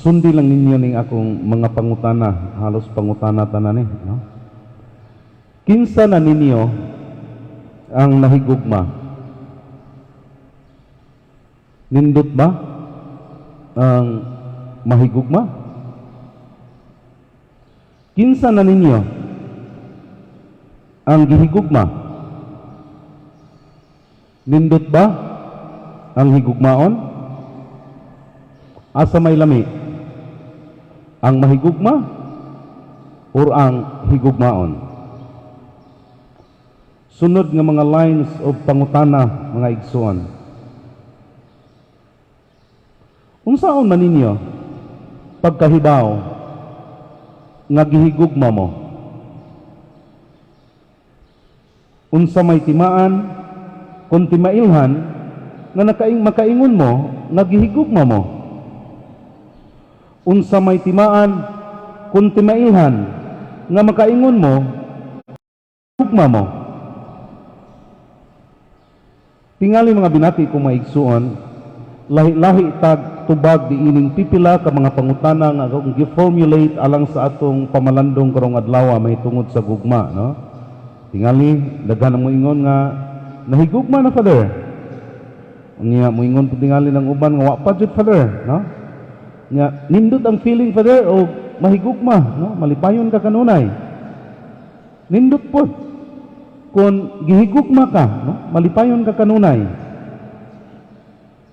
Sundi lang ninyo ning akong mga pangutana, halos pangutana tanan eh, no? Kinsa na ninyo ang nahigugma? Nindot ba ang mahigugma? Kinsa na ninyo ang gihigugma? Nindot ba ang higugmaon? Asa may lami? Ang mahigugma or ang higugmaon? Sunod nga mga lines of pangutana, mga igsuon. Unsaon man ninyo pagkahibaw nga gihigugma mo? Unsa may timaan kung timailhan nga makaingon mo nga gihigugma mo? Unsa may timaan kung timailhan nga makaingon mo gugma mo? Tingali, mga binati kong maigsuon, lahi-lahi tag tubag di ining pipila ka mga pangutana nga akong gi-formulate alang sa atong pamalandong karong adlaw mahitungod sa gugma, no? Tingali, daghan ang moingon nga nahigugma na, Father. Unya moingon pud tingali ng uban nga wa pa jud, Father, no? Nya nindot ang feeling, Father, o mahigugma, no? Malipayon ka kanunay. Nindot pod kung gihigugma ka, no? Malipayon ka kanunay.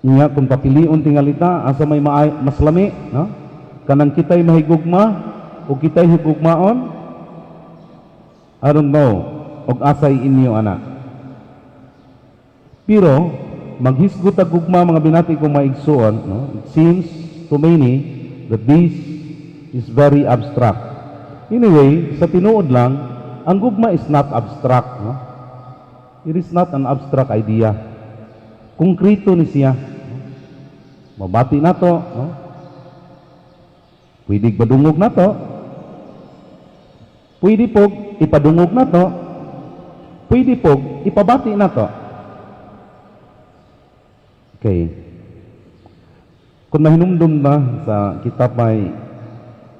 Nya kung papilion tingali ta asa may mas lami, no? Kanang kitay mahigugma o kitay higugmaon? I don't know og asay inyo ana. Pero maghisgot ang gugma, mga binati kong maigsuon, no? It seems to many that this is very abstract. Anyway, sa tinuod lang, ang gugma is not abstract, no? It is not an abstract idea. Konkreto ni siya. No? Mabati nato, no? Pwede badungog nato. Pwede po ipadungog nato. Pwede po ipabati nato. Okay. Kung mahinumdum na sa kita may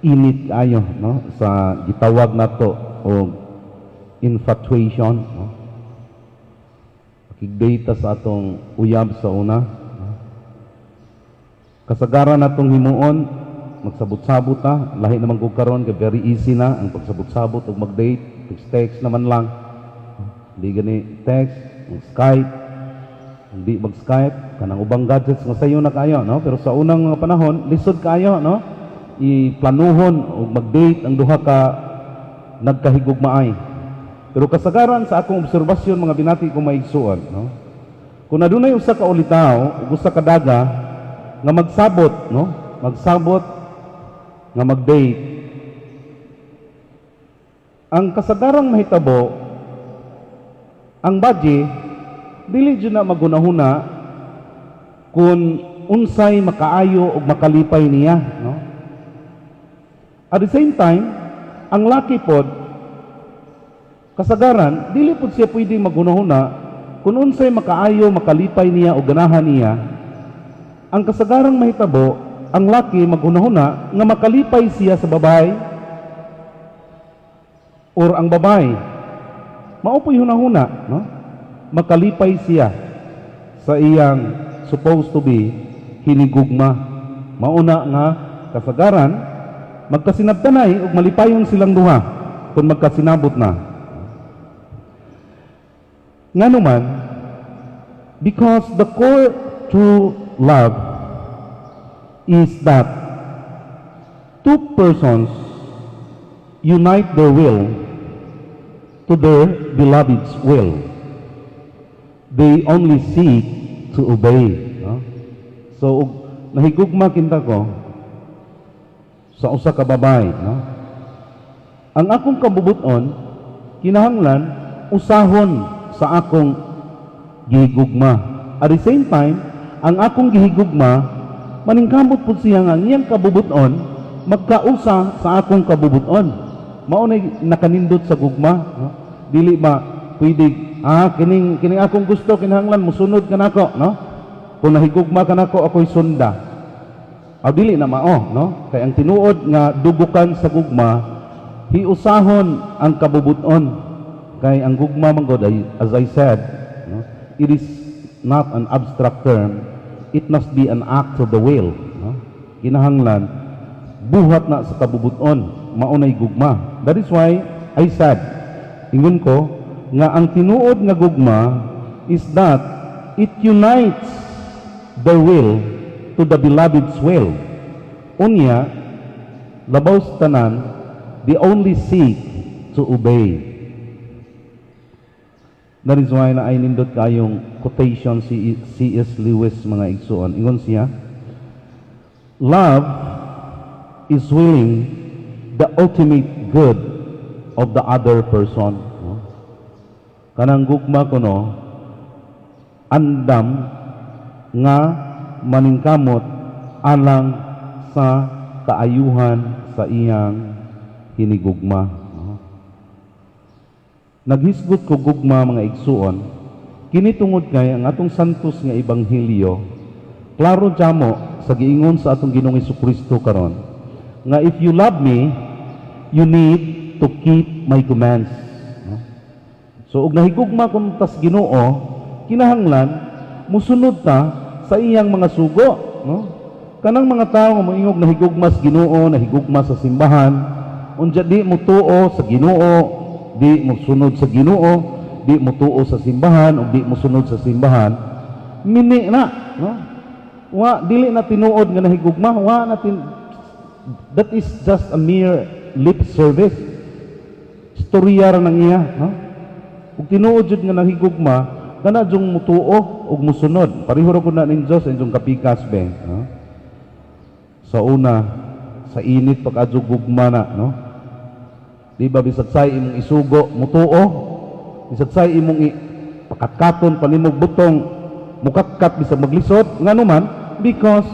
init ayo, no, sa gitawag nato og infatuation, no? Makig-date sa atong uyab sa una, no? Kasagaran natong himuon, magsabot-sabot ta. Lahi naman kog karon kay very easy na ang pagsabot-sabot ug mag-date, text text naman lang. Di gani text, mag Skype, hindi mag Skype, kanang ubang gadgets nga sayo na kayo, no? Pero sa unang mga panahon, lisod kayo, no? Iplanuhon og mag-date ang duha ka nagkahigugmaay. Pero kasagaran sa akong obserbasyon, mga binati kong maigsuon, no? Kung adunay usa ka ulitaw ug usa ka daga nga magsabot, no? Magsabot nga mag-date. Ang kasagarang mahitabo, ang badye dili jud na maghunahuna kung unsay makaayo ug makalipay niya, no? At the same time, ang laki pod, kasagaran dili pod siya pwede maghunahuna kung unsay makaayo, makalipay niya o ganahan niya. Ang kasagarang mahitabo, ang laki maghunahuna nga makalipay siya sa babae or ang babae mao po'y hunahuna, no, makalipay siya sa iyang supposed to be hinigugma. Mauna nga kasagaran magkasinabtanay ug malipayon silang duha kung magkasinabot na. Ngano man? Because the core to love is that two persons unite their will to their beloved's will. They only seek to obey. No? So, ug nahigugma kinta ko sa usa ka babae, no? Ang akong kabubuton, kinahanglan usahon sa akong gihigugma. At the same time, ang akong gihigugma, maningkamot pud siya nga ang iyang kabubuton magkausa sa akong kabubuton. Mao na nakanindot sa gugma, no? Dili ba pwede kining kining akong gusto, kinahanglan musunod ka nako, no? Kung nahigugma ka nako, ako'y sunda. Aw, dili na mao, no? Kay ang tinuod nga dugukan sa gugma, hiusahon ang kabubuton. Kay ang gugma man gud ay, as I said, no, it is not an abstract term. It must be an act of the will, no? Kinahanglan buhat na sa kabubuton, mao nay gugma. That is why I said, ingon ko nga ang tinuod nga gugma is that it unites the will to the beloved's will. Unya, labaw sa tanan, they only seek to obey. That is why naay nindot kayong quotation si C.S. Lewis, mga igsuon. Ingon siya, "Love is willing the ultimate good of the other person." No? Kanang gugma kuno andam nga maningkamot alang sa kaayuhan sa iyang hinigugma. No? Naghisgot ko gugma, mga igsuon, kini tungod kay ang atong santos nga ebanghelyo, klaro jamo sa giingon sa atong Ginoong Kristo karon nga if you love me, you need to keep my commands. No? So og nahigugma kun tas Ginoo, kinahanglan musunod ta sa iyang mga sugo, no? Kanang mga tawo nga moingog nahigugma sa Ginoo, nahigugma sa simbahan, unya di mo tuo sa Ginoo, di mo sunod sa Ginoo, di mo tuo sa simbahan ug di mo sunod sa simbahan, mini na, no? Wa dili na tinuod nga nahigugma, wa na tin that is just a mere lip service. Istorya ra nang iya, no? Ug tinuod jud nga nahigugma, kana jung mutuo ug musunod. Pareho ra pud na ning Dios inyong kapikas be, no? Sa una, sa init pa kadyo gugma na, no? Di ba bisag say imong isugo, mutuo, bisag say imong i pakatkaton pa nimog butong, mukatkat bisag maglisod, ngano man? Because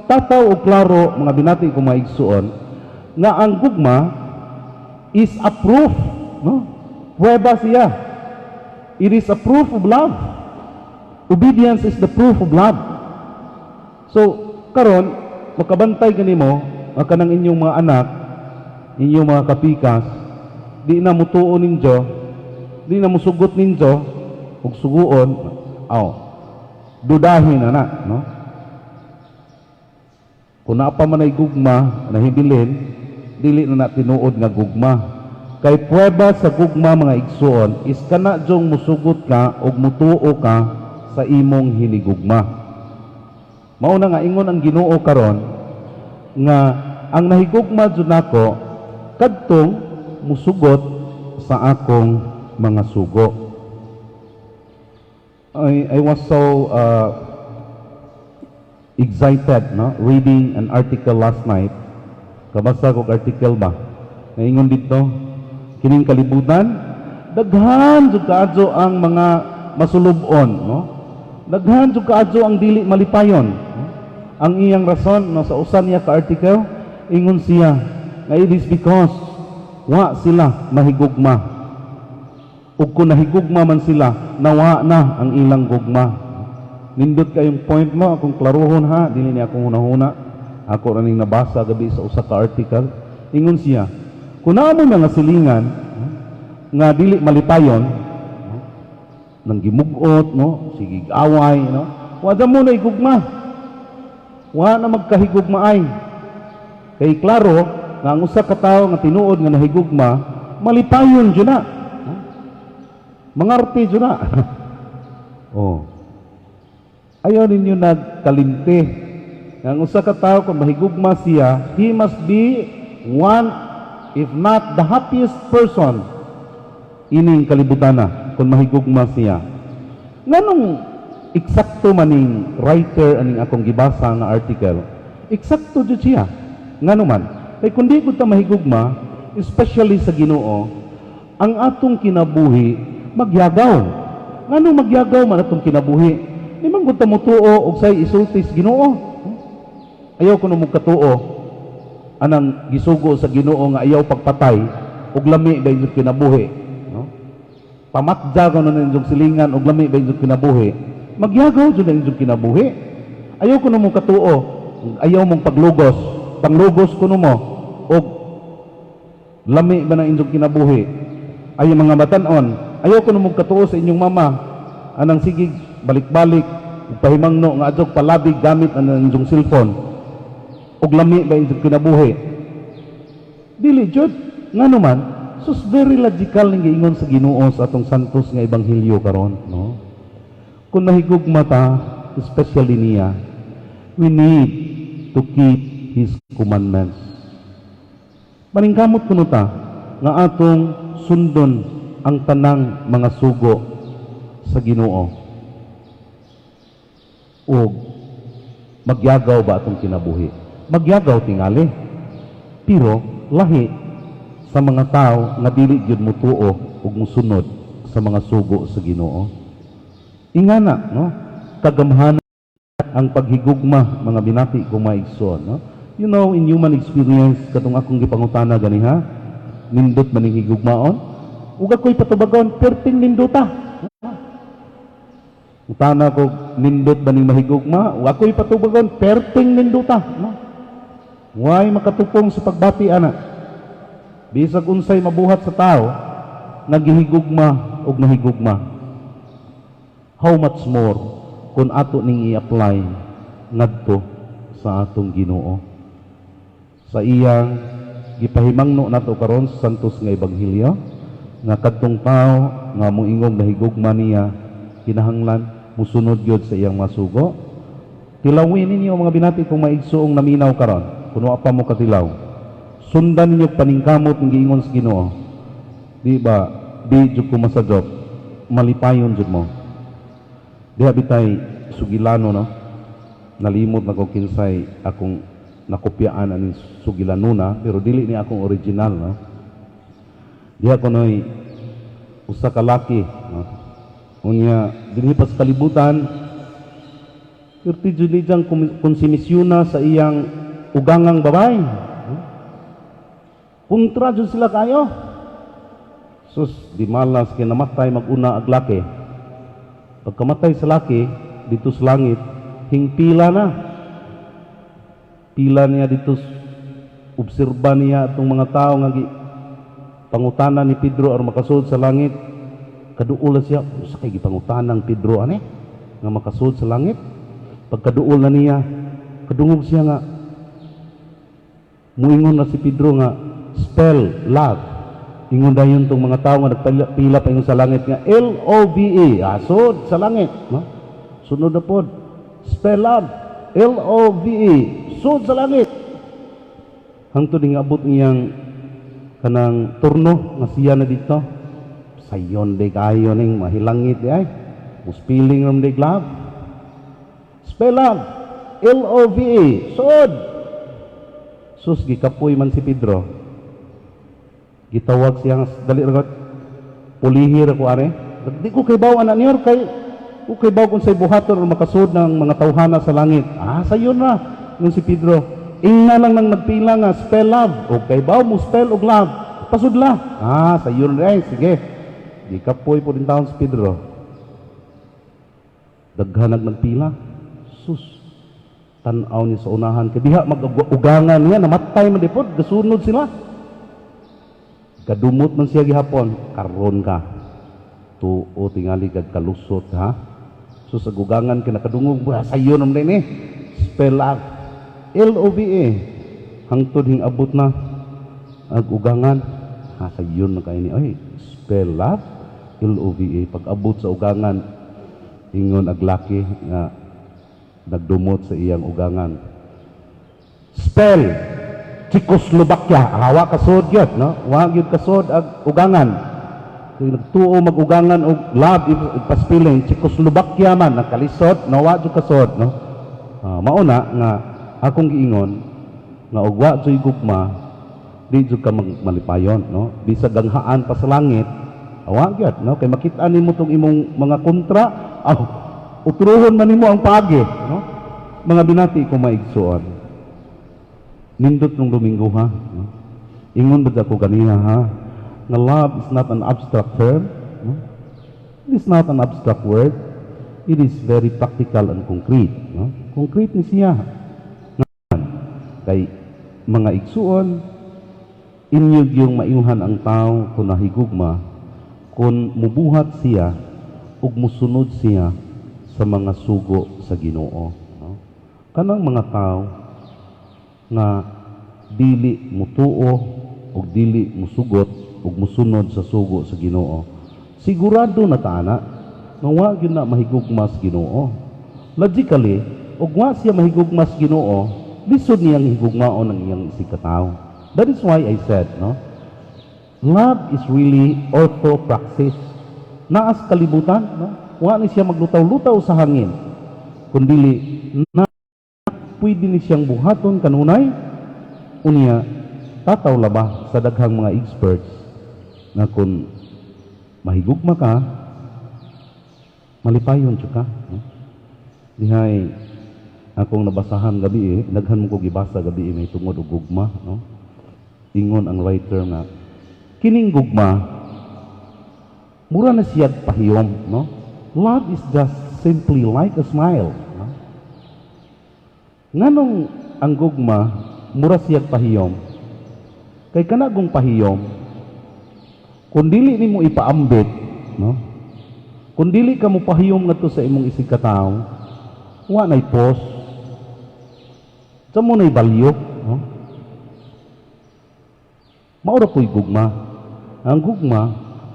tataw og klaro, mga binati ko mga igsuon, nga ang gugma is a proof, no? Pruweba siya. It is a proof of love. Obedience is the proof of love. So, karon makabantay kanimo nga kanang inyong mga anak, inyong mga kapikas, di na mutuo ninyo, di na musugot ninyo, ug suguon, aw, dudahin na na, no? Kung naa pa man ay gugma, nahibilin, dili na na tinuod nga gugma. Kay pruweba sa gugma, mga igsuon, is kana jong musugot ka ug mutuo ka sa imong hinigugma. Mao na nga ingon ang Ginoo karon nga ang nahigugma jud nako kadtong musugot sa akong mga sugo. I was so excited, no, reading an article last night. Kabasa kog article ba? Naingon dito, kining kalibutan, daghan jud kaadyo ang mga masulub-on, no? Daghan jud kaadyo ang dili malipayon, no? Ang iyang rason, no, sa usa niya ka article, ingon siya nga it is because wa sila mahigugma. Ug kung nahigugma man sila, nawa na ang ilang gugma. Nindot kayong point mo, akong klaruhon ha, dili ni akong hunahuna. Ako ra ning nabasa gabi sa usa ka article. Ingon siya, kung naa mo mga silingan nga dili malipayon, nang gimugot, no, sige away, no, wala mo na igugma. Wa na magkahigugma ay. Kay klaro nga ang usa ka tawo nga tinuod nga nahigugma, malipayon jud na. Mangarte jud na. Oh. Ayaw ninyo nagkalimti. Nga ang usa ka tawo kung mahigugma siya, he must be one, if not the happiest person ining kalibutana kung mahigugma siya. Nganong eksakto maning writer aning akong gibasa nga article, eksakto jud siya. Ngano man? Kay kung di gud ta mahigugma, especially sa Ginoo, ang atong kinabuhi magyagaw. Ngano magyagaw man atong kinabuhi? Di man gud ta motuo og say isulti sa Ginoo. Ayaw kuno mo katuo anang gisugo sa Ginoo nga ayaw pagpatay ug lami ba inyong kinabuhi, no? Pamatya kuno inyong silingan ug lami ba inyong kinabuhi? Magyagaw jud ang inyong kinabuhi. Ayaw kuno mo katuo. Ayaw mong paglugos, panglugos kuno mo og lami ba na inyong kinabuhi? Ay mga batan-on, ayaw kuno mong katuo sa inyong mama anang sige balik-balik ug pahimangno nga adtog palabig gamit ang inyong cellphone, ug lami ba inyong kinabuhi? Dili jud. Ngano man? Sus, very logical ning giingon sa Ginoo sa atong santos nga ebanghelyo karon, no? Kung nahigugma ta, especially niya, we need to keep His commandments. Maningkamot kuno ta nga atong sundon ang tanang mga sugo sa Ginoo. O magyagaw ba atong kinabuhi? Magyagaw tingali. Pero lahi sa mga tao nga dili gyud mutuo ug musunod sa mga sugo sa Ginoo. Ingana, no? Kagamhanan ang paghigugma, mga binati ko maigsoon, no? In human experience, katong akong gipangutana ganiha, nindot man ning higugmaon? Ug ako'y patubagon, perting nindota. Utana ko, nindot ba ning mahigugma? Ug ako'y patubagon, perting nindota, no? Way makatupong sa pagbati ana. Bisag unsay mabuhat sa tao, nagihigugma og nahigugma. How much more kung ato ning i-apply ngadto sa atong Ginoo? Sa iyang gipahimangno nato karon sa Santos nga Ebanghelyo nga kadtong tao nga moingong nahigugma niya, kinahanglan musunod gyud sa iyang mga sugo. Tilawin ninyo, mga binati kong maigsoong naminaw karon, kung wa pa mo katilaw. Sundan ninyo paningkamot ng giingon sa Ginoo. Di ba? Di jud ko masadok. Malipayon jud mo. Diha bitay sugilano, no? Nalimot na ko kinsay akong nakopyaan aning sugilanuna, pero dili ni akong original, no? Diha kunoy usa ka laki, no? Unya dinhi pa sa kalibutan, perti jud ni diyang konsimisyona sa iyang ugangang babae, no? Kontra jud sila kayo. Sus, di malas kay namatay mag-una ag laki. Pagkamatay sa laki, dito sa langit, hingpila na. Pila niya dito, obserba niya itong mga tao nga gi, pangutana ni Pedro aron makasud sa langit. Kaduol na siya, sa kay gipangutanang Pedro ane, nga makasud sa langit. Pagkaduol na niya, kadungog siya nga, muingon na si Pedro nga, "Spell love." Ingon dayon tong mga tao nga nagpila pa ingon sa langit nga Love. Ah, sud sa langit, no? Sunod na pod. "Spell love." Love. Sud sa langit. Hangtod nga abot niyang kanang turno nga siya na dito. Sayon di kayo ning mahilangit di ay. Muspelling ram di love. "Spell love." Love. Sud. Sus, gikapoy man si Pedro. Gitawag siya nga, "Dali ra, pulihi ra ko are. Di ko kay baw anak niyor kay ko kay baw kung say buhaton o makasud ng mga tawhana sa langit." "Ah, sayon ra." Nung si Pedro, "Ingna lang nang nagpila nga spell love. O kay baw mo spell og love. Pasudla." "Ah, sayon ra ay, sige." Gikapoy po din taon si Pedro. Daghan nagpila. Sus, tan-aw niya sa unahan kay diha mag-ugangan niya namatay man di pod, gasunod sila. Kadumot man siya gihapon, "Karon ka tuo tingali kag kalusot ha." So sa gugangan kay nakadungog ba sayo naman din eh, spell out Love. Hangtod hing abot na ag ugangan, ha, sayon na kay ni ay spell love Love. Pag abot sa ugangan, ingon ag laki nga nagdumot sa iyang ugangan, "Spell Czechoslovakia." Hawa kasod gyud, no? Wa gyud kasod ag ugangan. Kung nagtuo mag-ugangan og love ipaspelling Czechoslovakia man nakalisod, no? Wa jud kasod, no? Ah, mauna nga akong giingon nga og wa juy gugma, di jud ka malipayon, no? Bisag ganghaan pa sa langit, awa gyud, no? Kay makita nimo tong imong mga kontra, aw utruhon man nimo ang paagi, no? Mga binati ko maigsuon, nindot nung Domingo ha, no? Ingon ba ako ganiha ha nga love is not an abstract term, no? It is not an abstract word. It is very practical and concrete, no? Concrete ni siya. Kay mga igsuon, inyo yung mailhan ang tao kung nahigugma kung mubuhat siya ug musunod siya sa mga sugo sa Ginoo, no? Kanang mga tao nga dili mutuo ug dili musugot ug musunod sa sugo sa Ginoo, sigurado na ta ana nga wa gyud na mahigugma sa Ginoo. Logically, ug wa siya mahigugma sa Ginoo, lisod niyang higugmaon ang iyang isig katawo. That is why I said, no, love is really orthopraxis. Naa sa kalibutan, no? Wa ni siya maglutaw-lutaw sa hangin, kundili na pwede ni siyang buhaton kanunay. Unya tataw laba sa daghang mga experts nga kung mahigugma ka, malipayon jud ka, no? Dihay akong nabasahan gabi eh, daghan mo ko gibasa gabi eh, may tungod og gugma, no? Ingon ang writer nga kining gugma mura na siya pahiyom, no? Love is just simply like a smile, no? Nganong ang gugma mura siya pahiyom? Kay kanagong pahiyom, kung dili nimo ipaambit, no, kung dili ka mo pahiyom ngadto sa imong isig katawo, wa nay pos sa mo nay value, no? Mao ra po'y gugma. Ang gugma,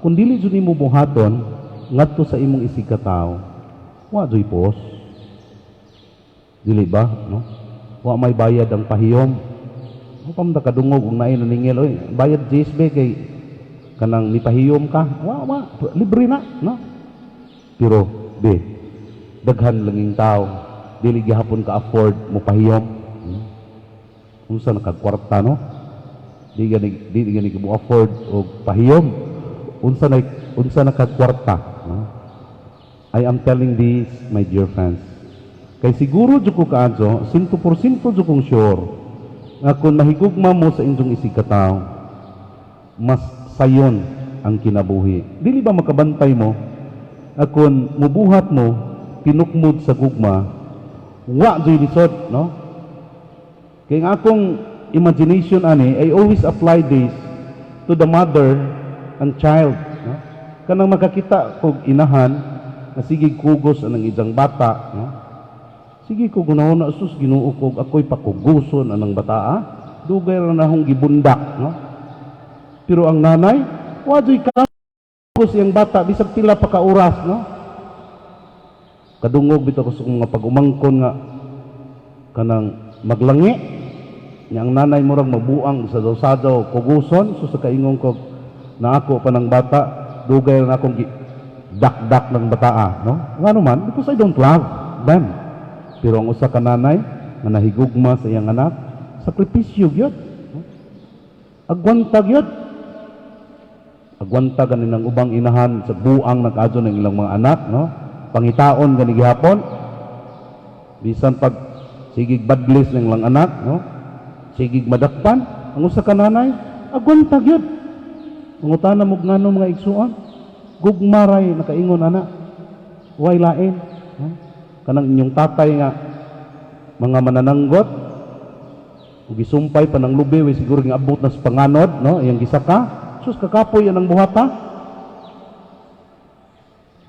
kung dili jud nimo buhaton ngadto sa imong isig katawo, wa juy pos, dili ba, no? Wa may bayad ang pahiyom. Wa pa man ta kadungog og naay naningil, "Oy, bayad GSB kay kanang mipahiyom ka." Wa, wa, libre na, no? Pero be, daghan langing tao dili gihapon ka afford mo pahiyom. Unsa na kagkwarta, no? Di gani, di gani mo afford og pahiyom. Unsa na kagkwarta, no? I am telling this, my dear friends, kay siguro jud ko kaadto, 100% jud kong sure nga kung mahigugma mo sa inyong isig katawo, mas sayon ang kinabuhi. Dili ba makabantay mo nga kung mubuhat mo tinukmod sa gugma, wa juy lisod, no? Kay ang akong imagination ani, I always apply this to the mother and child, no? Kanang makakita kog inahan nga sige kugos anang isang bata, no? Sige ko gunahon na, "Sus, Ginoo ko, ako'y pakuguson anang bataa. Dugay ra na akong gibundak," no? Pero ang nanay, wa juy kagos iyang bata bisag pila pa ka oras, no? Kadungog bitaw ko sa mga pag-umangkon nga kanang maglangi nya ang nanay murag mabuang sa daw kuguson. So sa kaingon ko na ako pa ng bata, dugay na akong dakdak ng bataa, no? Ngano man? Because I don't love them. Pero ang usa ka nanay nga nahigugma sa iyang anak, sakripisyo gyud, no? Agwanta gyud, agwanta gani ng ubang inahan sa buang nag-adyo ng ilang mga anak, no? Pangitaon gani gihapon bisan pag sigig badlis ng ilang anak, no? Sigig madakpan. Ang usa ka nanay, agwanta gyud. Mangutana mo ngano, mga igsuon? Gugma ray nakaingon ana, way lain, no? Kanang inyong tatay nga mga manananggot ug gisumpay pa ng lubi, way siguro nga abot na sa panganod, no? Iyang gisaka. Sus, kakapoy ang buhata.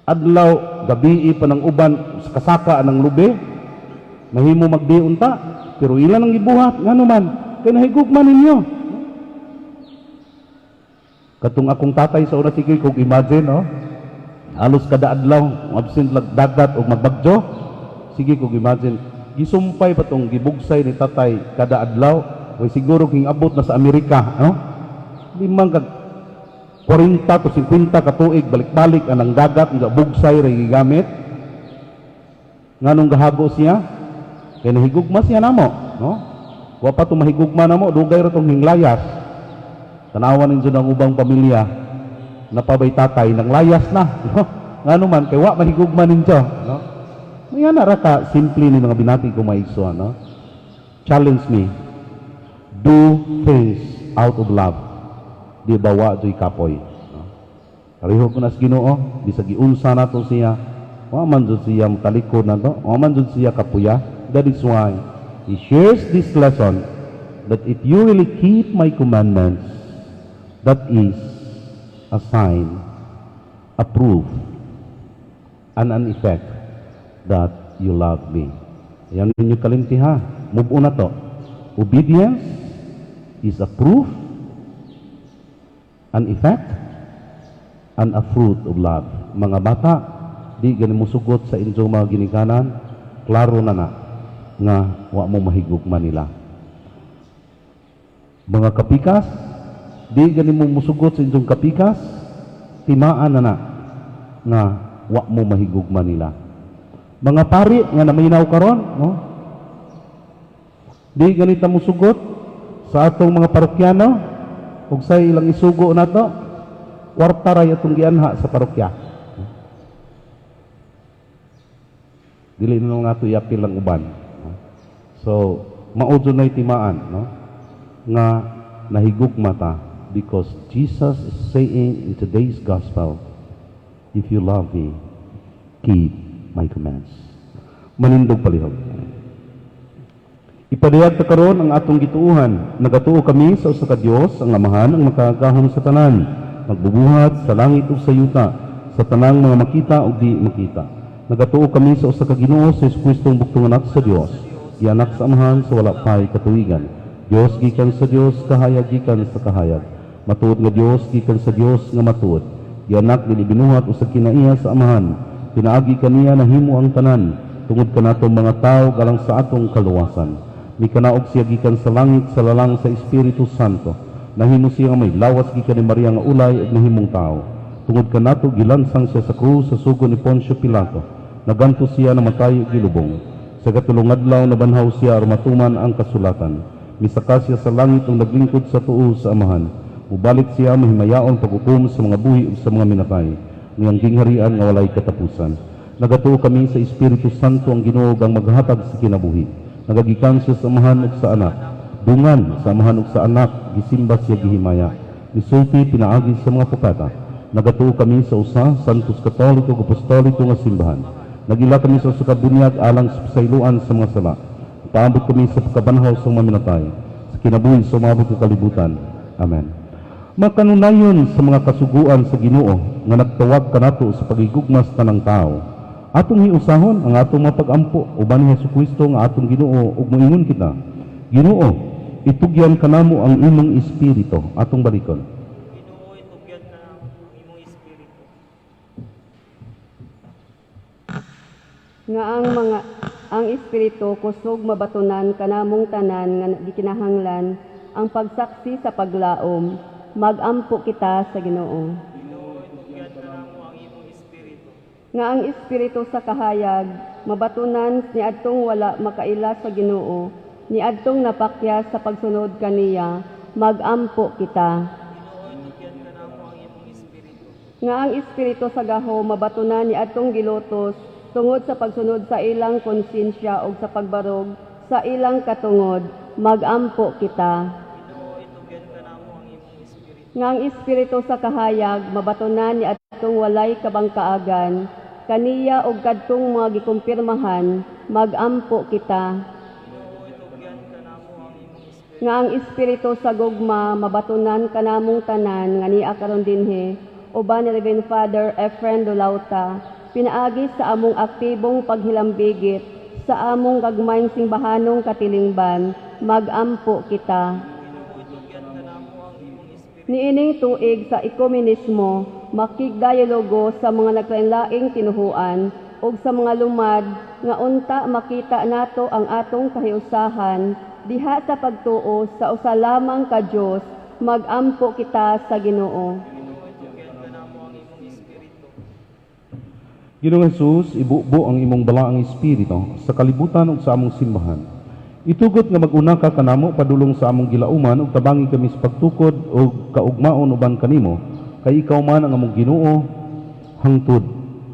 Adlaw gabi pa ng uban sa kasaka ang lubi, mahimo magdiun ta, pero ilan ang gibuhat. Ngano man? Kay nahigugma ninyo. Katong akong tatay sa una, sige kog imagine, no? Halos kada adlaw absent lag dagat og magbagyo. Sige kog imagine, gisumpay pa tong gibugsay ni tatay kada adlaw, way siguro king abot na sa Amerika, no? Limang kag 40 to 50 ka tuig, balik-balik anang dagat nga bugsay ra gigamit. Nganong gahago siya? Kay nahigugma siya namo, no? Wa pa to mahigugma namo, dugay ra tong hinglayas. Tanawan ninyo ng ubang pamilya, napabay tatay nang layas na, no? Ngano man? Kay wa mahigugma ninyo, no? May ana ra ka simple ni mga binati ko, maigsoon, no? Challenge me. Do things out of love. Di ba wa joy kapoy, no? Pareho ko na sa Ginoo, bisag giunsa nato siya, wa man jud siya talikod nato, wa man jud siya kapuya. That is why he shares this lesson. That if you really keep my commandments, that is a sign, a proof, and an effect that you love me. Yan ninyo kalimti ha. Move on na to. Obedience is a proof, an effect, and a fruit of love. Mga bata, di gani mo sugot sa inyong mga ginikanan, klaro na na nga wa mo mahigugma nila. Mga kapikas, di gani mo musugot sa inyong kapikas, timaan na na nga wa mo mahigugma nila. Mga pari nga naminaw karon, no? Di gani ta musugot sa atong mga parokyano ug sa ilang isugo nato, kwarta ra atong gianha sa parokya. Dili na lang ato iapil ang uban. So, mao jud nay timaan, no? Nga nahigugma ta because Jesus is saying in today's gospel, "If you love me, keep my commands." Manindog palihog. Ipadayag ta karon ang atong gituuhan. Nagatuo kami sa usa ka Dios, ang Amahan, ang makagagahom sa tanan, magbubuhat sa langit ug sa yuta, sa tanang mga makita ug di makita. Nagatuo kami sa usa ka Ginoo, sa Jesucristo, ang bugtong Anak sa Dios, gianak sa Amahan sa wala pay katuigan. Dios gikan sa Dios, kahayag gikan sa kahayag. Matuod nga Dios gikan sa Dios nga matuod. Gianak, dili binuhat, usa kinaiya sa Amahan. Pinaagi kaniya nahimo ang tanan, tungod kanato mga tawo alang sa atong kaluwasan. Mikanaog siya gikan sa langit sa lalang sa Espiritu Santo. Nahimo siya nga may lawas gikan ni Maria nga ulay ug nahimong tao. Tungod kanato gilansang siya sa krus sa sugo ni Poncio Pilato. Nagantos siya, namatay ug gilubong. Sa katulong adlaw nabanhaw siya aron matuman ang kasulatan. Misaka siya sa langit ug naglingkod sa tuo sa Amahan. Mubalik siya mahimayaon paghukom sa mga buhi ug sa mga minatay. Iyang gingharian nga walay katapusan. Nagatuo kami sa Espiritu Santo, ang Ginoo ang maghatag sa kinabuhi. Nagagikan siya sa Amahan ug sa Anak. Dungan sa Amahan ug sa Anak, gisimba siya, gihimaya. Misulti pinaagi sa mga propeta. Nagatuo kami sa usa, Santos, Katoliko ug Apostoliko nga simbahan. Nagila kami sa usa ka bunyag alang sa pasayloan sa mga sala. Paabot kami sa pagkabanhaw sa mga minatay, sa kinabuhi sa umaabot nga kalibutan. Amen. Makanunayon sa mga kasuguan sa Ginoo nga nagtawag kanato sa pagigugma sa tanang tao. Atong hiusahon ang atong mga pag-ampo uban ni Hesukristo nga atong Ginoo ug moingon kita, "Ginoo, itugyan kanamo ang imong espiritu." Atong balikon. Ginoo, itugyan kanamo ang imong espiritu. Nga ang mga ang espiritu kusog mabatunan kanamong tanan nga gikinahanglan ang pagsaksi sa paglaom. Magampo kita sa Ginoo. Ginoo, itugyan kanamo ang imong espiritu. Nga ang espiritu sa kahayag mabatunan niadtong wala makaila sa Ginoo niadtong napakyas sa pagsunod kaniya. Magampo kita. Ginoo, itugyan kanamo ang imong espiritu. Nga ang espiritu sa gaho mabatunan niadtong gilutos tungod sa pagsunod sa ilang konsensya ug sa pagbarog sa ilang katungod. Magampo kita. Ginoo, itugyan kanamo ang imong espiritu. Nga ang espiritu sa kahayag mabatunan niadtong walay kabangkaagan kaniya ug kadtong mga gikumpirmahan. Magampo kita. Ginoo, itugyan kanamo ang imong espiritu. Nga ang espiritu sa gugma mabatunan kanamong tanan nga niya karon dinhi uban ni Reverend Father Efren Dolauta pinaagi sa among aktibong paghilambigit sa among gagmayng simbahanong katilingban. Magampo kita. Ginoo, itugyan kanamo ang imong espiritu. Niining tuig sa ekumenismo, makigdialogo sa mga naglain-laing tinuhuan ug sa mga lumad nga unta makita nato ang atong kahiusahan diha sa pagtuo sa usa lamang ka Dios. Magampo kita sa Ginoo. Ginoo, itugyan kanamo ang imong espiritu. Ginoong Jesus, ibubo ang imong balaang espiritu sa kalibutan ug sa among simbahan. Itugot nga mag-una ka kanamo padulong sa among gilauman ug tabangi kami sa pagtukod ug kaugmaon uban kanimo, kay ikaw man ang among Ginoo hangtod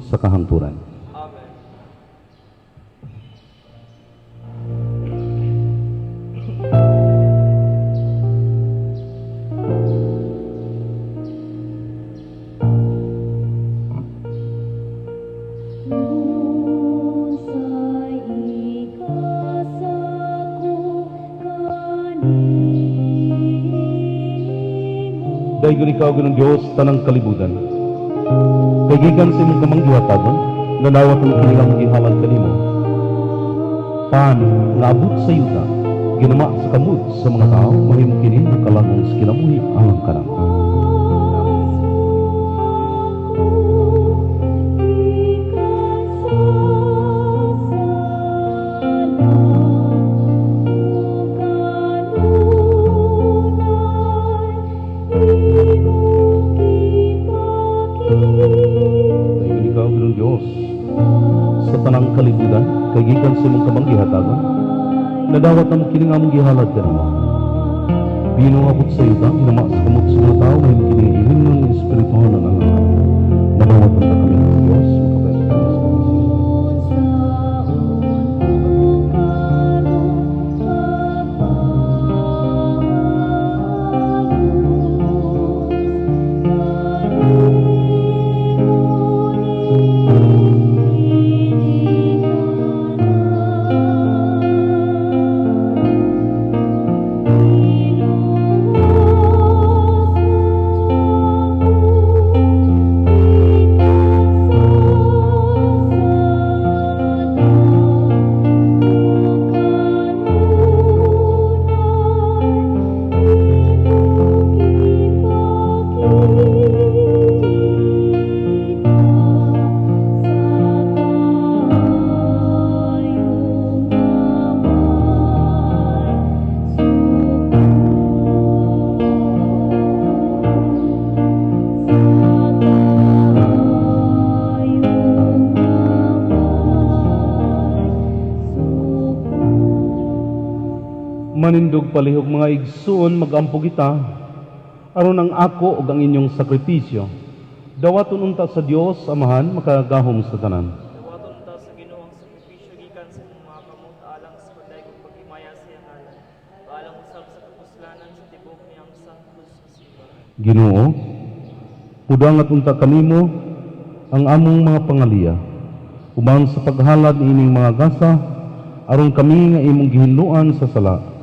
sa kahangturan. Amen. Unsay ikasako kanimo? Daygon ikaw, Ginoong Dios, tanang kalibutan. Kay gikan sa imong kamang gihatagon, nadawat ang kini nga gihalad kanimo. Pan nga abot sa yuta, ginama sa kamot sa mga tao, mahimo kini nga kalag-ong sa kinabuhi alang kanamo. Daygon ikaw, Ginoong Dios, sa tanang kalibutan, kay gikan sa imong kamang gihatagon, nadawat namo kini nga among gihalad kanimo. Bino nga abot sa yuta, ginama sa kamot sa mga tao, mahimo kini nga ilimnon ng espirituhanon alang kanamo. Nadawat unta kami ng Dios, makabayad sa Kristo. Manindog palihog, mga igsuon, magampo kita aron ang ako ug ang inyong sakripisyo dawaton unta sa Dios Amahan makagahom sa tanan. Dawaton ta sa Ginoo ang sakripisyo gikan sa imong mga kamot alang sa pagdayeg ug paghimaya sa iyang ngalan, alang usab sa kapuslanan sa tibuok niyang santos nga simbahan. Ginoo, mudangat unta kanimo ang among mga pangaliya uban sa paghalad niining mga gasa aron kami nga imong gihinloan sa sala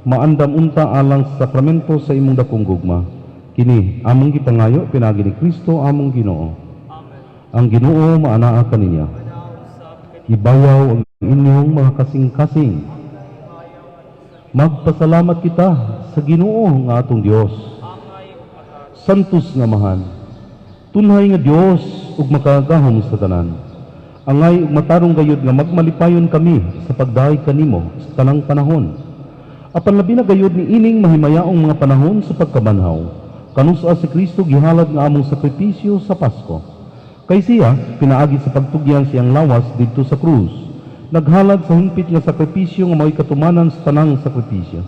maandam unta alang sa sakramento sa imong dakong gugma. Kini among gipangayo pinaagi ni Kristo among Ginoo. Amen. Ang Ginoo maanaa kaninya. Maanaa usab kaniya. Ibayaw ang inyong mga kasing-kasing. Magpasalamat kita sa Ginoo nga atong Dios. Angay ug matarong. Santos nga Amahan, tunhay nga Dios ug makagahom sa tanan. Angay ug matarong gayud nga magmalipayon kami sa pagdayeg kanimo sa tanang panahon. Apan labi na gayud ni ining mahimayaong mga panahon sa pagkabanhaw, kanus-a si Kristo gihalad nga among sakripisyo sa Pasko. Kay siya, pinaagi sa pagtugyan sa iyang lawas didto sa krus, naghalad sa hingpit nga sakripisyo nga mao'y katumanan sa tanang sakripisyo.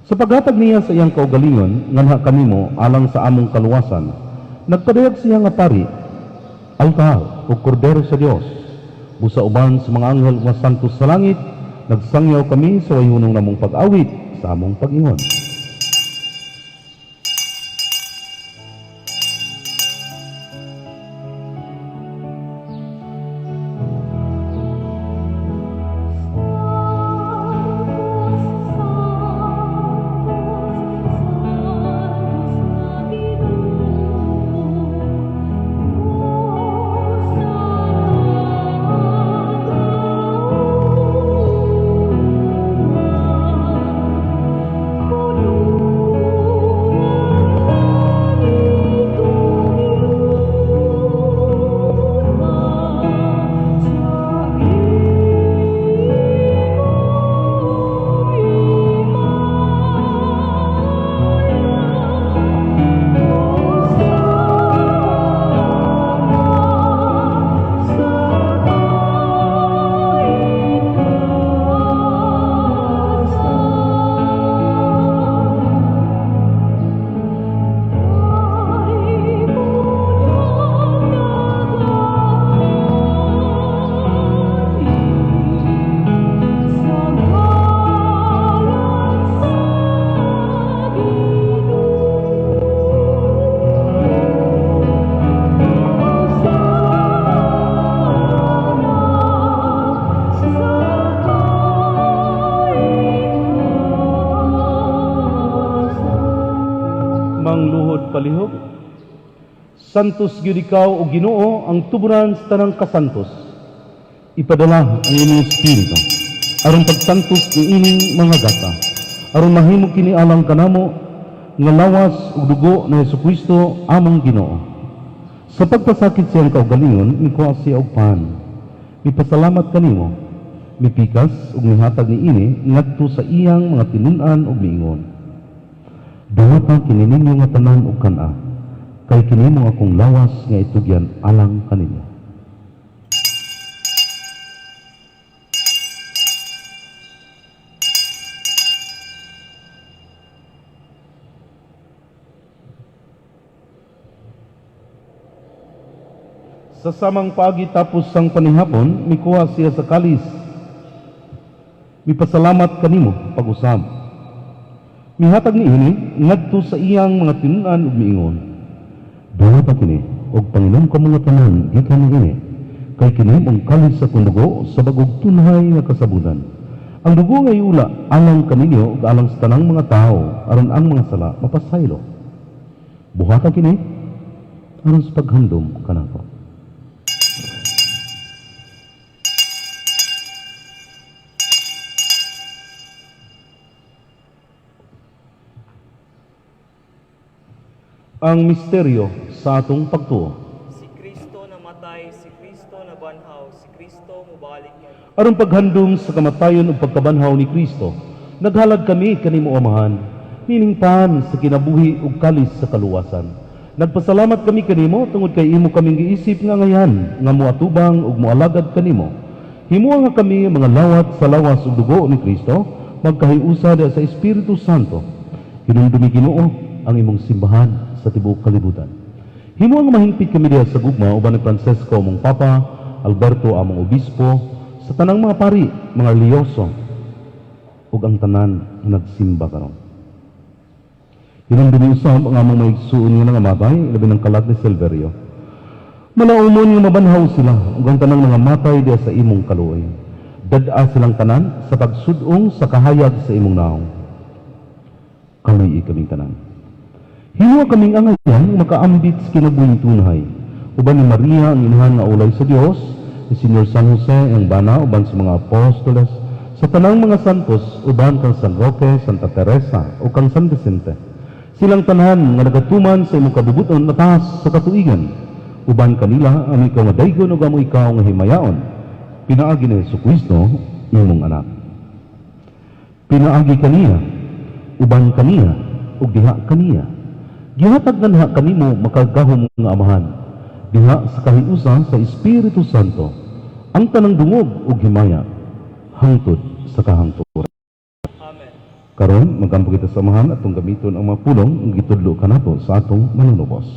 Sa paghatag niya sa iyang kaugalingon, nganha kanimo alang sa among kaluwasan, nagpadayag siya nga pari, altar ug kordero sa Dios. Busa uban sa mga anghel ug mga santos sa langit, nagsangyaw kami sa way hunong namong pag-awit sa among pag-ingon. Mangluhod palihog. Santos gyud ikaw, o Ginoo, ang tuburan sa tanang kasantos. Ipadala ang imong Espiritu aron pagsantos ni ining mga gata, aron mahimo kini alang kanamo nga lawas ug dugo ni Hesukristo among Ginoo. Sa pagpasakit siyang kaugalingon, mikuha siya og pan. Mipasalamat kanimo, mipikas ug mihatag niini ngadto sa iyang mga tinun-an ug miingon: "Duwata kini ninyo nga tanan ug kan-a, kay kini mao akong lawas nga itugyan alang kaninyo." Sa samang paagi, tapos sang panihapon, mikuha siya sa kalis. Mipasalamat kanimo pag-usab. Mihatag niini ngadto sa iyang mga tinun-an ug miingon: "Duwata kini ug panginom kamo nga tanan gikan niini, kay kini mong kalis sa akong dugo sa bag-ong tunhay nga kasabutan. Ang dugo nga iula alang kaninyo ug alang sa tanang mga tawo aron ang mga sala mapasaylo. Buhata kini aron sa paghandom kanako." Ang misteryo sa atong pagtuo. Si Kristo namatay, si Kristo nabanhaw, si Kristo mubalik yan. Aron paghandom sa kamatayon ug pagkabanhaw ni Kristo, naghalad kami kanimo, Amahan, nining pan sa kinabuhi ug kalis sa kaluwasan. Nagpasalamat kami kanimo tungod kay imo kaming giisip nga angayan nga moatubang ug moalagad kanimo. Himoa nga kami mga lawat sa lawas ug dugo ni Kristo magkahiusa diha sa Espiritu Santo. Hinumdumi, Ginoo, ang imong simbahan sa tibuok kalibutan. Himoa nga mahingpit kami diha sa gugma uban ni Francesco among Papa, Alberto among Obispo, sa tanang mga pari, mga relihiyoso, ug ang tanan nga nagsimba karon. Hinumdumi usab ang among mga igsuon nga nangamatay, labi ng kalag ni Silverio. Malaumon nga mabanhaw sila ug ang tanang nangamatay diha sa imong kaluoy. Dad-a silang tanan sa pagsud-ong sa kahayag sa imong nawong. Kaluy-i kaming tanan. Himoa kaming angayan makaambit sa kinabuhing tunhay. Uban ni Maria ang inahan nga ulay sa Dios, ni Senyor San Jose ang bana, uban sa mga apostoles, sa tanang mga santos, uban kang San Roque, Santa Teresa o kang San Vicente. Silang tanan nga nagatuman sa imong kabubuton mataas sa katuigan. Uban kanila ang ikaw nga daygon ug amo ikaw nga himayaon. Pinaagi ni Hesukristo, imong anak. Pinaagi kaniya, uban kaniya, ug diha kaniya. Gihatag nganha kanimo, makagagahom nga Amahan, diha sa kahiusa sa Espiritu Santo, ang tanang dungog ug himaya hangtod sa kahangturan. Amen. Karon, magampo kita sa Amahan atong gamiton ang mga pulong nga gitudlo kanato sa atong Manunubos.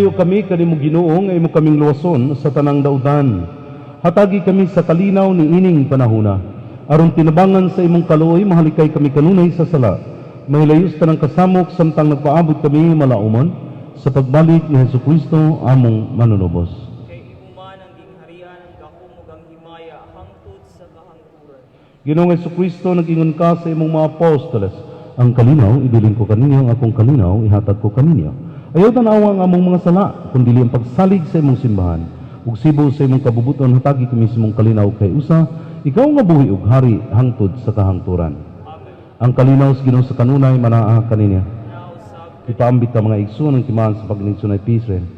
Nagpangayo kami kanimo, Ginoo, nga imo kaming luwason sa tanang dautan. Hatagi kami sa kalinaw ni ining panahuna. Aron tinabangan sa imong kaluoy, mahalikay kami kanunay sa sala. Mahilayo sa tanang kasamok samtang nagpaabot kami malaumon sa pagbalik ni Hesus Kristo among manunubos. Kay imo man ang gingharian, ang gahom ug ang himaya hangtod sa kahangturan. Ginoong Hesus Kristo, nag-ingon ka sa imong mga apostoles, "Ang kalinaw ibilin ko kaninyo, ang akong kalinaw ihatag ko kaninyo. Ayaw tanawa ang among mga sala, kundi ang pagsalig sa imong simbahan. Ug sibo sa imong kabubuton, hatagi kami sa imong kalinaw kay usa, ikaw nga buhi ug hari hangtod sa kahangturan." Amen. Ang kalinaw sa Ginoo sa kanunay manaa kaninyo. Naa usab. Ipaambit ta, mga igsoon, ang timaan sa pagigsunay. Peace rin.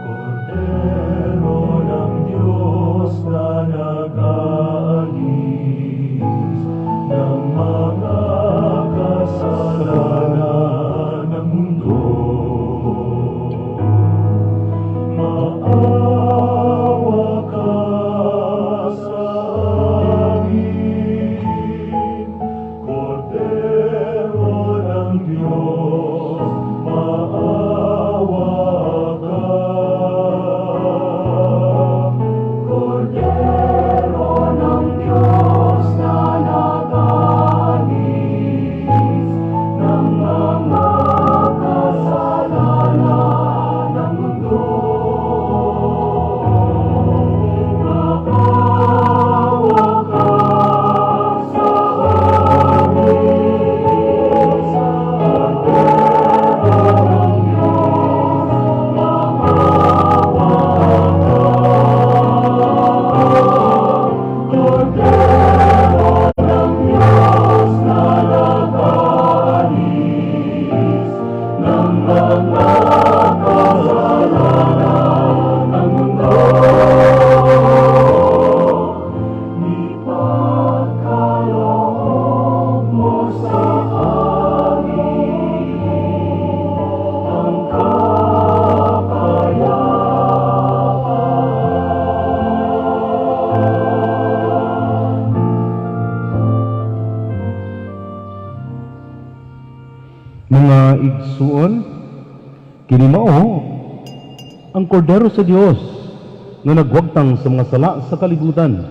Kordero ng Diyos na nag-aalis ng mga kasalanan ng mundo. Maawa ka sa amin, Kordero ng Diyos, maawa ka. Kordero ng Diyos na nag-alis ng mga kasalanan ng mundo. Maawa ka sa amin, Kordero ng Diyos, maawa ka. Kordero ng Diyos na nag-alis ng mga kasalanan ng mundo. Ipagkaloob mo sa amin ang kapayapaan. Mga igsuon, kini mao ang kordero sa Dios nga nagwagtang sa mga sala sa kalibutan.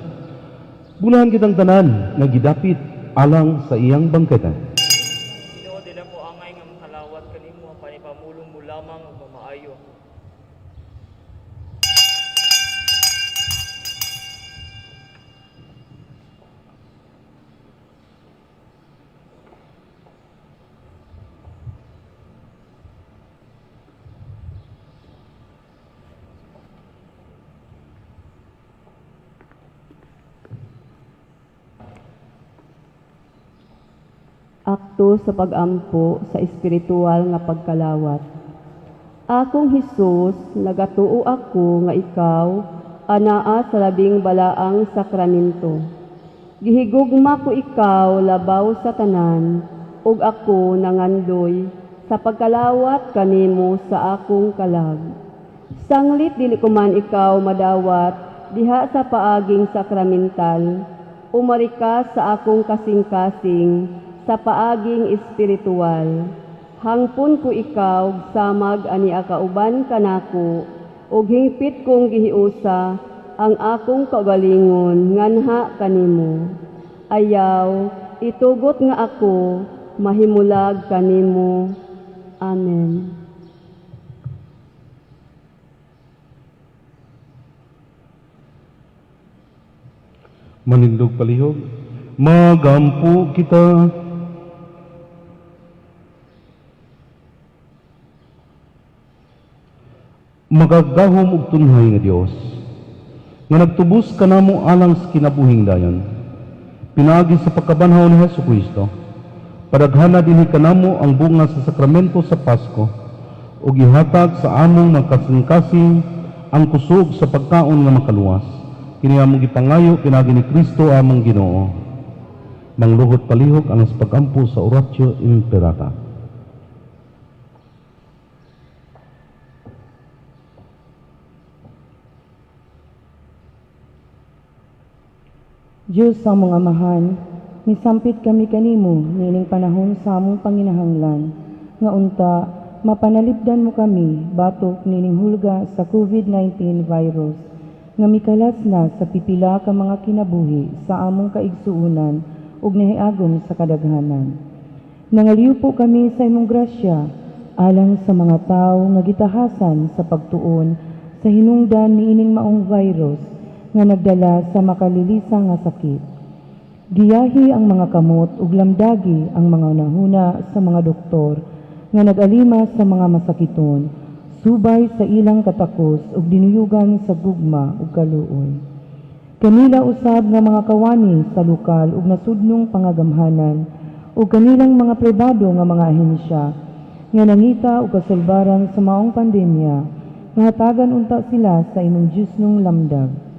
Bulahan kitang tanan nga gidapit alang sa iyang bangkete. Ginoo, dili ako angay nga makalawat kanimo, apan ipamulong mo lamang ug mamaayo ako. Akto sa pag-ampo sa espiritual nga pagkalawat. Akong Hesus, nagatuo ako nga ikaw anaa sa labing balaang sakramento. Gihigugma ko ikaw labaw sa tanan, ug ako nangandoy sa pagkalawat kanimo sa akong kalag. Sanglit dili ko man ikaw madawat diha sa paaging sakramental, umari ka sa akong kasing-kasing sa paaging espiritual. Hangpon ko ikaw samag ania kauban kanako, ug hingpit kong gihiusa ang akong kaugalingon nganha kanimo. Ayaw itugot nga ako mahimulag kanimo. Amen. Manindog palihog. Magampo kita. Makagagahom ug tunhay nga Dios, nga nagtubos kanamo alang sa kinabuhing dayon pinaagi sa pagkabanhaw ni Hesus Kristo, padaghana dinhi kanamo ang bunga sa sakramento sa Pasko ug ihatag sa among mga kasing-kasing ang kusog sa pagkaon nga makaluwas. Kini among gipangayo pinaagi ni Kristo among Ginoo. Mangluhod palihog alang sa pagampo sa Oratio Imperata. Diyos among Amahan, misampit kami kanimo niining panahon sa among panginahanglan, nga unta mapanalipdan mo kami batok niining hulga sa COVID-19 virus, nga mikalas na sa pipila ka mga kinabuhi sa among kaigsuunan ug nahiagom sa kadaghanan. Nangaliw po kami sa imong grasya alang sa mga tawo nga gitahasan sa pagtuon sa hinungdan niining maong virus nga nagdala sa makalilisa nga sakit. Giyahi ang mga kamot ug lamdagi ang mga hunahuna sa mga doktor nga nag-alima sa mga masakiton, subay sa ilang katakos ug dinuyugan sa gugma ug kaluoy. Kanila usab nga mga kawani sa lokal ug nasudnong pangagamhanan ug kanilang mga pribado nga mga ahensya nga nangita og kasulbaran sa maong pandemya, nga hatagan unta sila sa imong Diyosnong lamdag.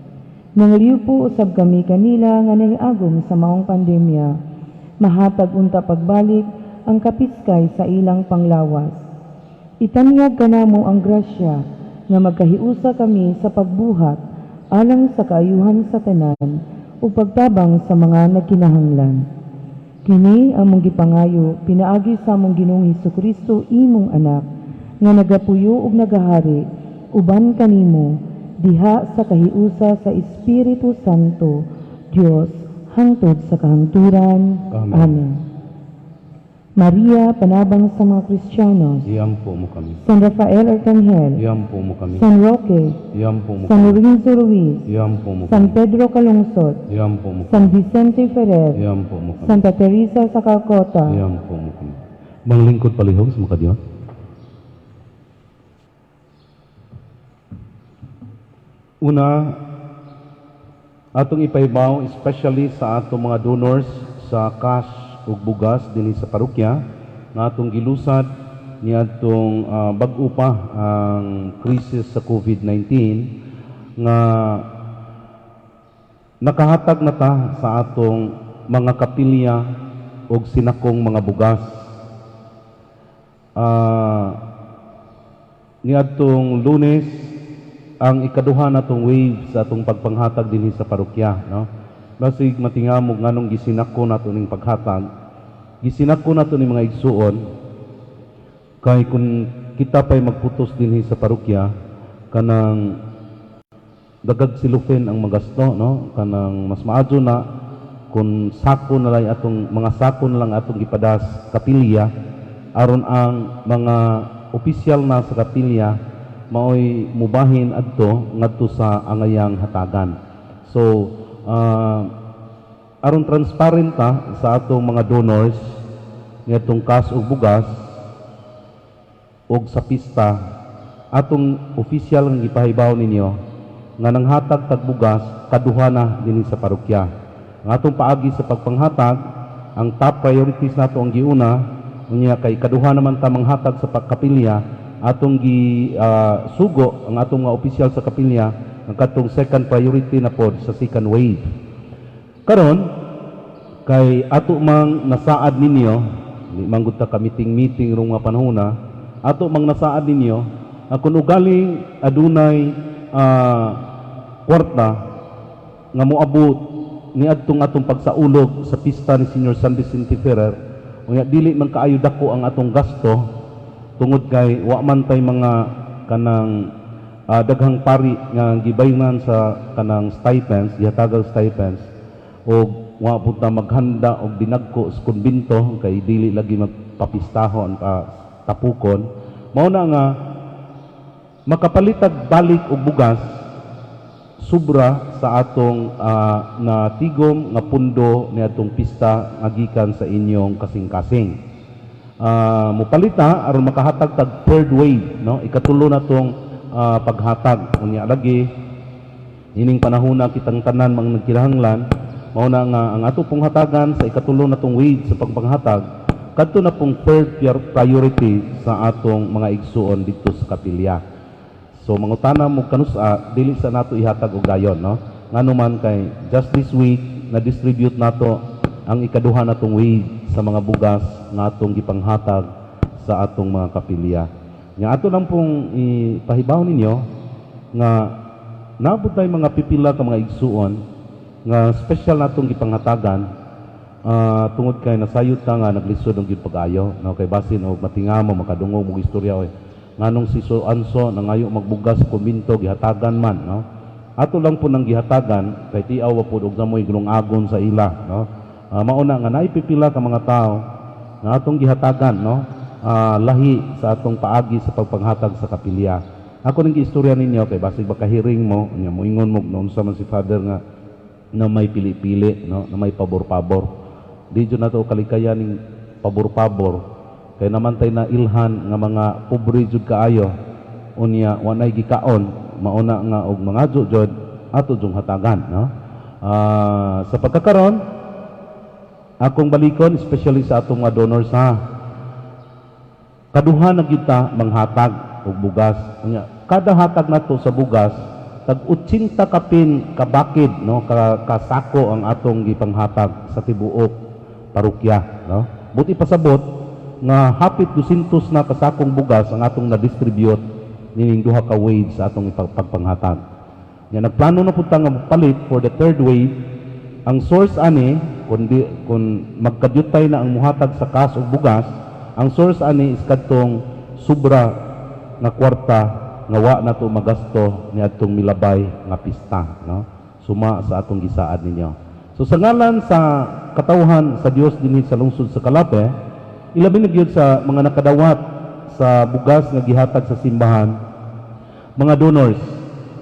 Nangaliw po usab kami kanila nga nahiagom sa maong pandemya, mahatag unta pagbalik ang kapiskay sa ilang panglawas. Itanyag kanamo ang grasya nga magkahiusa kami sa pagbuhat alang sa kaayuhan sa tanan ug pagtabang sa mga nagkinahanglan. Kini among gipangayo pinaagi sa among Ginoong Hesukristo, imong anak, nga nagapuyo ug nagahari uban kanimo diha sa kahiusa sa Espiritu Santo, Dios, hangtod sa kahangturan. Amen. Amen. Maria, panabang sa mga Kristiyanos. Iampo mo kami. San Rafael Arcangel. Iampo mo kami. San Roque. Iampo mo San kami. Lorenzo Ruiz. Iampo mo San kami. Pedro Calungsod. Iampo mo San kami. Vicente Ferrer. Iampo mo kami. Santa Teresa sa Calcutta. Iampo mo kami. Manglingkod palihog sa makadiyos. Una, atong ipahibaw, especially sa atong mga donors sa cash ug bugas dinhi sa parokya, nga atong gilusad niadtong bag-o pa ang krisis sa COVID-19, nga nakahatag na ta sa atong mga kapilya og sinakong mga bugas. Niadtong Lunes ang ikaduha natong wave sa atong pagpanghatag dinhi sa parokya, no? Basig matingamog nganong gisinako nato ning paghatag. Gisinako nato ni mga igsuon kay kun kita pay magputos dinhi sa parokya, kanang dagag silufen ang magasto, no? Kanang mas maadyo na kun sako na lang atong mga sako na lang atong gipadas kapilya, aron ang mga opisyal na sa kapilya maoy mubahin adto ngadto sa angayang hatagan. So aron transparent ta sa atong mga donors ngadtong cash ug bugas og sa pista, atong opisyal nga gipahibaw ninyo nga nanghatag tag bugas kaduha na dinhi sa parokya. Ang atong paagi sa pagpanghatag, ang top priorities nato ang giuna, unya kay kaduha naman ta manghatag sa kapilya, atong gi sugo ang atong mga opisyal sa kapilya ang katong second priority na pod sa second wave. Karon kay ato mang nasaad ninyo, di man gud ta ka meeting-meeting rong mga panahona, ato mang nasaad ninyo nga kun ugaling adunay kwarta nga moabot niadtong atong pagsaulog sa pista ni Senior San Vicente Ferrer, unya dili man kaayo dako ang atong gasto tungod kay wa man tay mga kanang daghang pari nga gibayman sa kanang stipends, gihatagang stipends, og wa pud ta maghanda og dinagko sa kumbinto kay dili lagi magpapistahon tapukon. Mao na nga makapalitag balik og bugas sobra sa atong natigom nga pundo niadtong pista nga gikan sa inyong kasing-kasing. Mopalita aron makahatag tag third wave, no? Ikatulo na tong paghatag. Unya lagi ining panahona kitang tanan mang nagkinahanglan, mao na nga ang ato pong hatagan sa ikatulo na tong wave sa pagpanghatag kadto na pong third priority sa atong mga igsuon didto sa kapilya. So mangutana mo kanusa, dili sa nato ihatag og dayon, no? Ngano man kay just this week na distribute nato Ang ikaduha natong wave sa mga bugas nga atong gipanghatag sa atong mga kapilya. Nga ato lang pong ipahibaw ninyo nga nabot tay mga pipila ka mga igsuon nga special natong gipanghatagan tungod kay nasayod ta nga naglisod ang gyud pag-ayo, no, kay basin og matingamo makadungog mo istorya, oy, nganong si so anso nangayo magbugas sa kumbinto, gihatagan man, no? Ato lang po nang gihatagan kay tiaw wa pud og gamoy gulong-agon sa ila, no? Mao na nga naay pipila ka mga tao nga atong gihatagan, no, lahi sa atong paagi sa pagpanghatag sa kapilya. Ako ning giistorya ninyo kay basig bakahiring mo nya moingon mo no, unsa man si Father nga na may pili-pili, no, na may pabor-pabor. Di jud nato kalikayan ning pabor-pabor kay naman tay na ilhan nga mga pobre jud kaayo, unya wanay gikaon. Mauna nga og mga jud ato jung hatagan, no? Sa pagkakaron, akong balikon especially sa atong mga donors, ha. Kaduha na gyud ta manghatag og bugas. Unya kada hatag nato sa bugas, tag 80 kapin kabakid, no, ka kasako ang atong gipanghatag sa tibuok parokya, no? Buti pasabot nga hapit 200 na kasakong bugas ang atong na-distribute nining duha ka wave sa atong ipagpanghatag. Nya nagplano na pud ta nga mopalit for the third wave. Ang source ani, kung magkadyutay na ang muhatag sa cash og bugas, ang source ani is kadtong sobra nga kwarta nga wa na to magasto niadtong milabay nga pista, no, suma sa atong gisaad ninyo. So sa ngalan sa katawhan sa Dios dinhi sa lungsod sa Calape, ilabi na gyud sa mga nakadawat sa bugas nga gihatag sa simbahan, mga donors,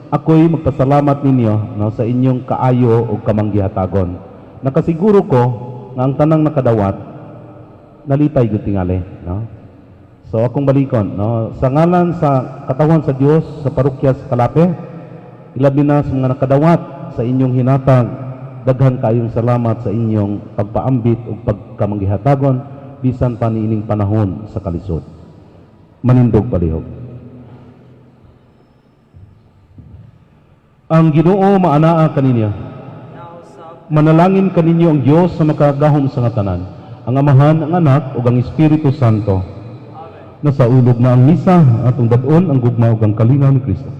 ako'y magpasalamat ninyo, no, sa inyong kaayo o kamanggihatagon. Nakasiguro ko nga ang tanang nakadawat nalipay gyud tingali, no? So akong balikon, no, sa ngalan sa katawhan sa Dios sa parokya sa Calape, ilabi na sa mga nakadawat sa inyong hinatag, daghan kayong salamat sa inyong pagpaambit ug pagkamanggihatagon bisan pa niining panahon sa kalisod. Manindog palihog. Ang Ginoo maanaa kaninyo. Nausab. Manalangin kaninyo ang Dios sa makagahom sa nga tanan, ang Amahan, ang Anak ug ang Espiritu Santo. Amen. Nasa ulog na ang misa, atong dad-on ang gugma ug ang kalinaw ni Kristo.